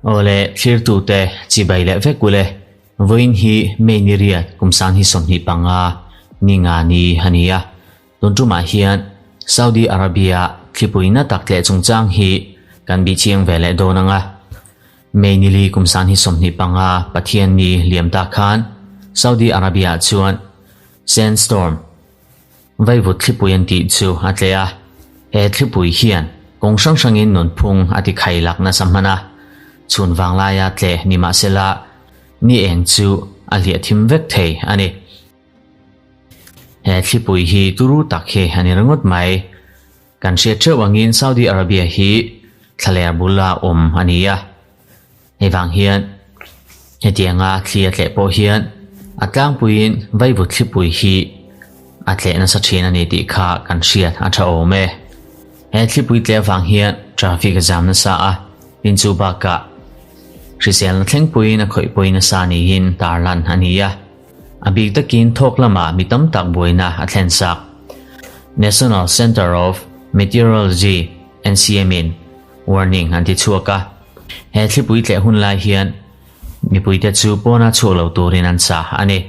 Awle thlirtute chibai leh vek ule, vawiin hi May ni riat kum sang hi 25 ni nga ni a ni a, tun tumah hian Saudi Arabia thlipui na tak tleh chungchang hi kan bih chiang ve leh dawn ang a. May ni li kum sang hi 25 Pathian ni liam ta khan Saudi Arabia chuan sandstorm Vaivut thlipui an tih chu a tle a, he thlipui hian kawng hrang hrangin nunphung a ti khai lak nasa hman a, chhun vanglaia tle ni mahsela ni eng chu a hliah thim vek thei a ni. He thlipui hi turu tak hi a ni ringawt mai. Kan hriat theuh angin Saudi Arabia hi thlaler bula awm a ni a, hei vang hian hetianga thli a tleh pawh hian a tlangpuiin vaivut thlipui hi a tleh nasa thin a ni tih kha kan hriat a tha awm e. He thlipui tleh avang hian traffic a zam nasa a, tin chu bakah hriselna thlengpuiin a khawihpui nasa niin tarlan a ni a. A bik takin thawk lamah mi tam tak buaina a thlen sak. National Centre of Meteorology, NCM, in warning an ti chhuak a. He thlipui tleh hun lai hian mipuite chu pawna chhuak lo turin an sa a ni.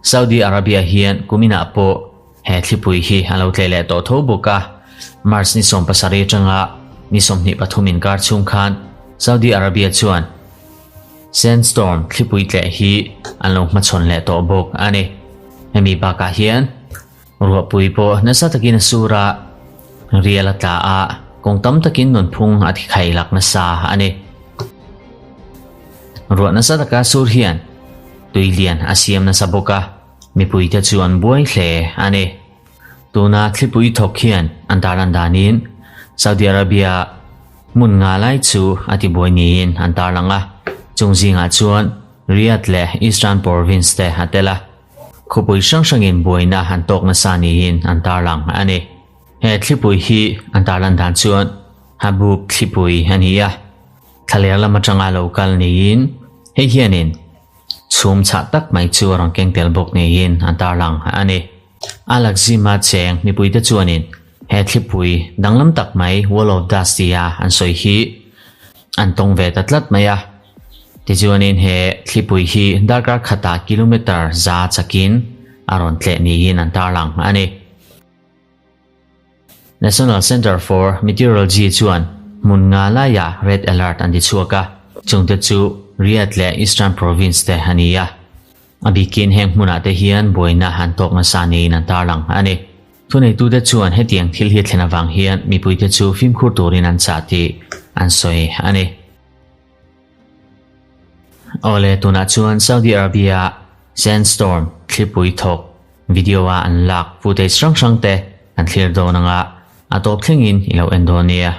Saudi Arabia hian kuminah pawh he thlipui hi a lo tleh leh tawh tho bawk a. March ni 17 atanga ni 23 inkar chhung khan Saudi Arabia chuan Sandstorm thlipui tleh hi an lo hmachhawn leh tawh bawk a ni. Hemi bakah hian ruahpui pawh nasa takin a sur a, rial a tla a, kawng tam takin nunphung a thi khai lak nasa a ni. Ruah nasa taka sur hian tui lian a siam nasa bawk a, mipuite chu an buai hle a ni. Tuna thlipui thawk hian an tarlan danin Saudi Arabia hmun nga lai chu a tibuai niin an tarlang a, chung zingah chuan Riyadh leh Eastern Province te a tel a, khawpui hrang hrangin buaina an tawk nasa niin an tarlang a ni. He thlipui hi an tarlan dan chuan Haboob thlipui a ni a, thlaler lam atanga lo kal niin hei hianin chhum chhah tak mai chu a rawn keng tel bawk niin an tarlang a ni. A lakzima cheng mipuite chuanin he thlipui danglam tak mai Wall of Dust tia an sawi hi an tawng ve ta tlat mai a. Tichuanin he thlipui hi darkar khatah kilometre za chakin a rawn tleh niin an tarlang a ni. National Centre for Meteorology chuan hmun nga laiah red alert an ti chhuak a, chungte chu Riyadh leh Eastern Province te a ni a. A bikin heng hmunah te hian buaina an tawk nasa niin an tarlang a ni. Thuneitute chuan hetiang thil hi thlen avang hian mipuite chu fimkhur turin an chah tih an sawi a ni. Awle, tunah chuan Saudi Arabia sandstorm thlipui thawk video a an lak footage hrang hrang te kan thlir dawn anga a tawp thlengin i lo en dawn nia.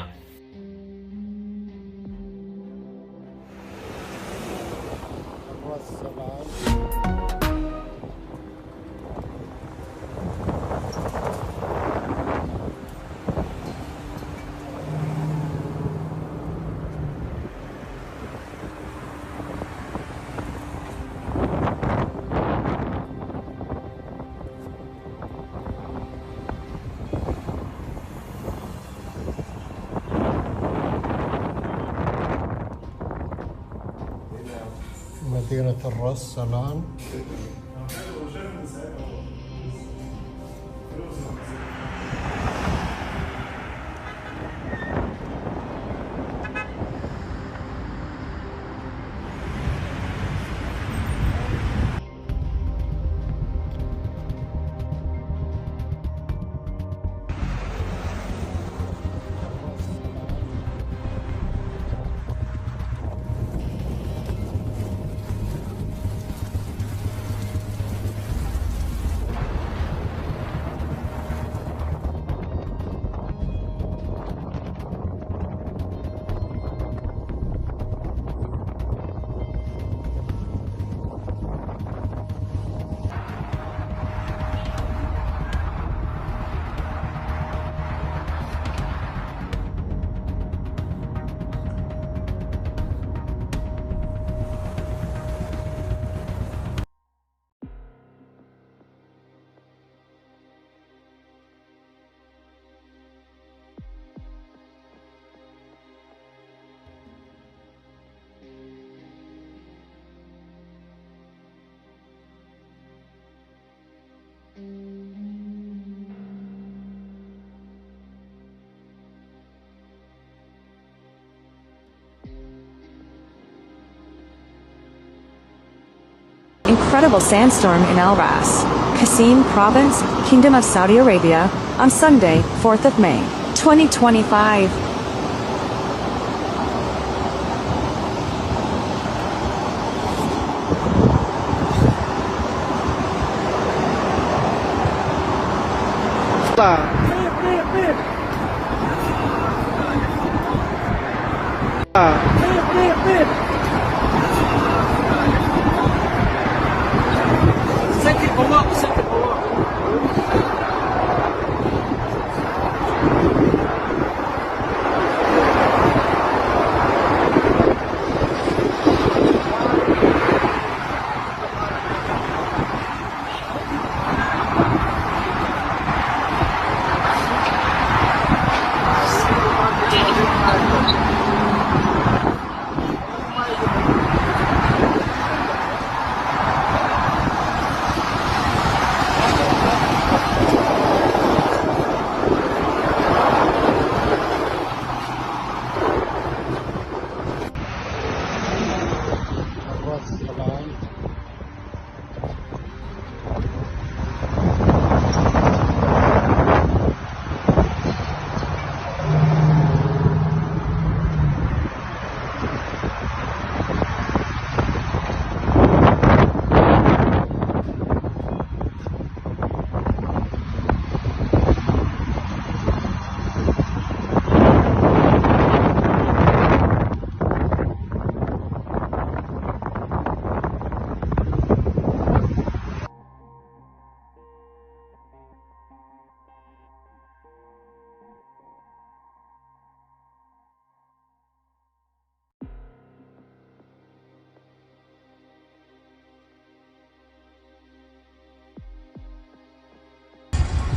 مدينة الرس الآن. incredible sandstorm in Al Ras, Qassim Province, Kingdom of Saudi Arabia, on Sunday, 4th of May, 2025.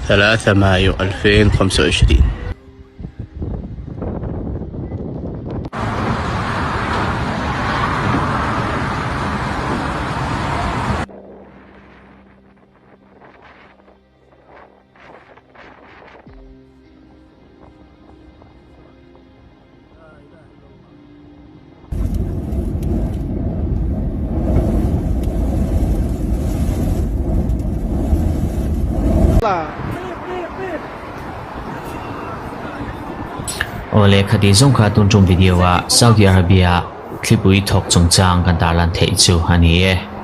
ثلاثة مايو 2025. Aw le khati zawng kha tun tum video ah Saudi Arabia thlipui thawk chungchang kan tarlan theih chu a ni e.